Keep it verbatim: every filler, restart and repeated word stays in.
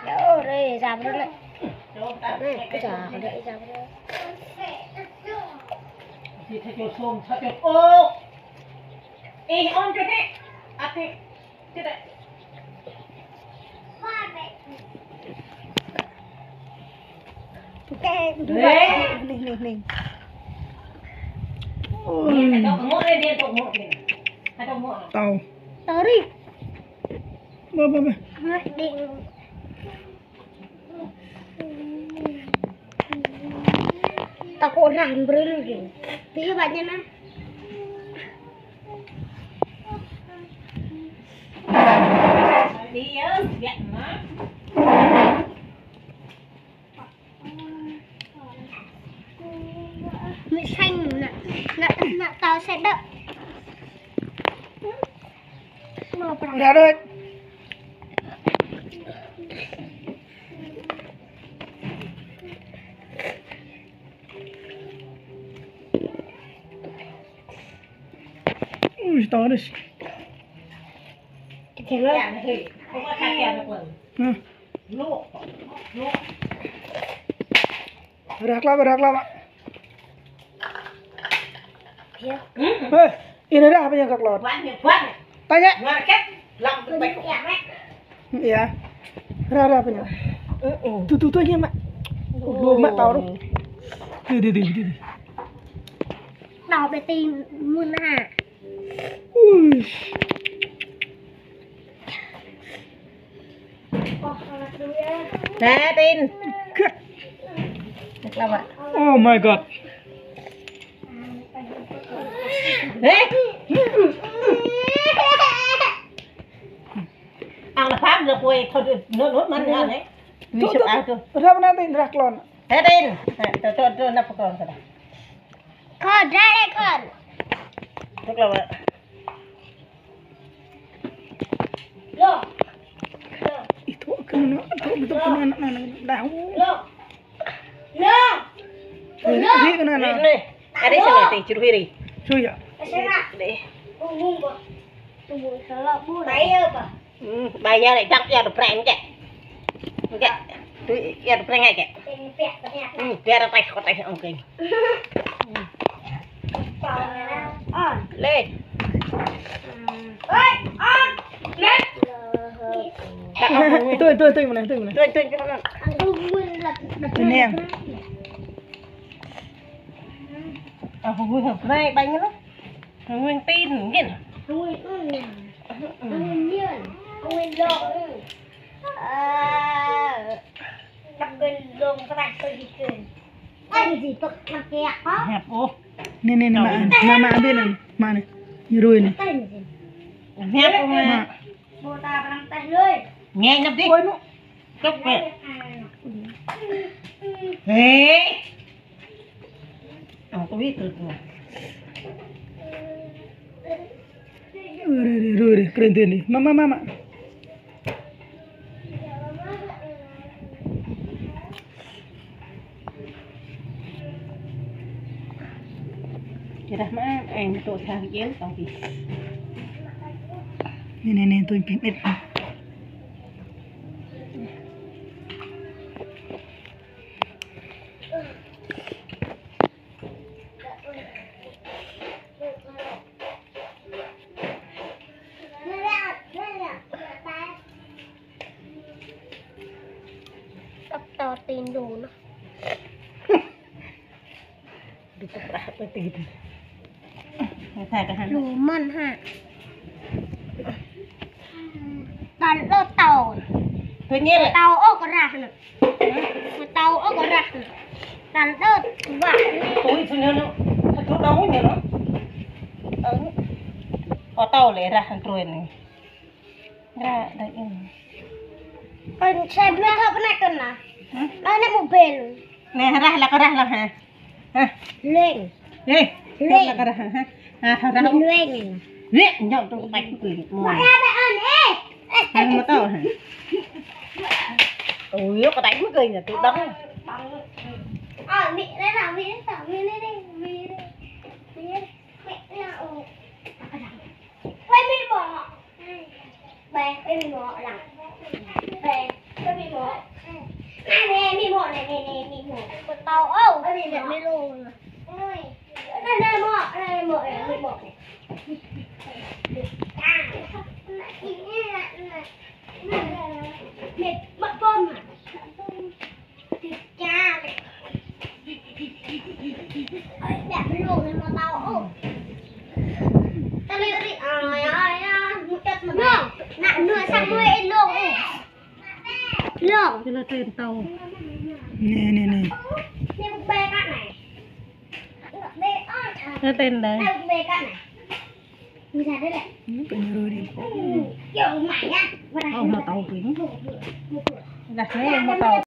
Ơ, rê, dăm rê lĕ. Rê, kơ dăm rê, dăm rê. Thì thầy chốt xôm, thầy chốt ô. Ê, ôn cho thế. À, thế. Thế đấy. Ê. Nih, nih, nih. Ôi. Tao. Tao đi. Ba, ba, ba. Hah, đi. Tao kok rah bril gini. Dia banyak nah. Dia biar mah. Mì xanh nè, nè, nè, tao sẽ đợi. Mà phải ra đây. Ui, to đấy. Hah? Rah klap, rah klap. Hê, ini rah apanya kơ klot? Tanya. Iya. Rah, rah apanya? Tuh, tuh, tuh, ini, Mak. Ơ, Mak, tao rŭ. Đi, đi, đi, đi, đi. Tao bê ti mưn hă. Ui. Nè, Tin. Được lắm ạ. Oh my God. Ê. Ăn là Pháp là quay thôi, nốt, nốt mắn nữa đấy. Ui, sụp áo thôi. Rah mơ̆n Tin, rah klon. Ê, Tin. Nè, tôi, tôi, tôi nắp con rồi. Khon, rah lĕ khon. Được lắm ạ. Ih, tŏk kơ anŭn, tŏk, tŏk kơ anŭn, anŭn, anŭn, đau. Ih, ih, kơ anŭn, anŭn. Ih, ih. Ada sana, teh, juru hiri. Suya. Deh. Ba ya lĕ, dăp ya, tơ preng kĕ. Kĕ. Tui ya, tơ preng kĕ. Ih, biar teh, kơ teh, ôkê. Lê. Ôi, ôi. Nè. Tui, tui, tui, mơ̆n, tui, mơ̆n. Tui, tui, tui, mơ̆n. Tui neng. Ơ, hơgui hơgui bánh nữa. Hơgui Tin, gin. Hơgui Tin. Hơgui Miên. Hơgui Lông. Ơ. Hep ôh. Nè, nè, nè, mă, mă, mă, ambil nè, mă nè. Ñu rui nè. Hep ôh, mă. Mă. Nghe nhầm đi. Ôi, mă. Cốc về. Ê. Ơ, tôi biết rồi. Rui, rui, rui, rui, keren tui nè. Mă, mă, mă, mă. Kơ rah mă, eng tŏk sang jel tong pi. Nè, nè, nè, tui pin et. Tăp tơ Tin lu nă. Dŭk prăk pơ Tin. Lu mơ̆n hă. Tal lu tao. Tui ñu lĕ. Tao ôh kơ rah nă. Tao ôh kơ rah nă. Tal lu wă. Tui tui ñu nă. Tui tao ñu nă. Ơ. Ơ tao lĕ rah trôi nă. Rah đai in. Kơ sem nă hă pơnăk kơ nă. Hă? Đai nă mobil. Nè rah lăk rah lăk hă. Hă? Leng. Ê, leng. Lăk rah hă. Hă, rah. Leng. Leng, nhok tui kơ tăk kơ. Mă ra bĕ ăn ê. Ăn mă tao hă. Ôi, kơ tăk kơ nă, tui đăk. Ơ, mĭ, nè, nè, mĭ, nè, mĭ, nè, mĭ, nè, mĭ, nè, mĭ, nè, ô. Ơ, mĭ, mĭ, mă. Bye, bye, mĭ, mă, lăng. Nè, nè, nè. Nè, tên đây. Nè, tên đây. Nè, tên đây. Nè, tên đây. Ơ, hmâo tâo kơ ñu. Lah, nè, hmâo tâo.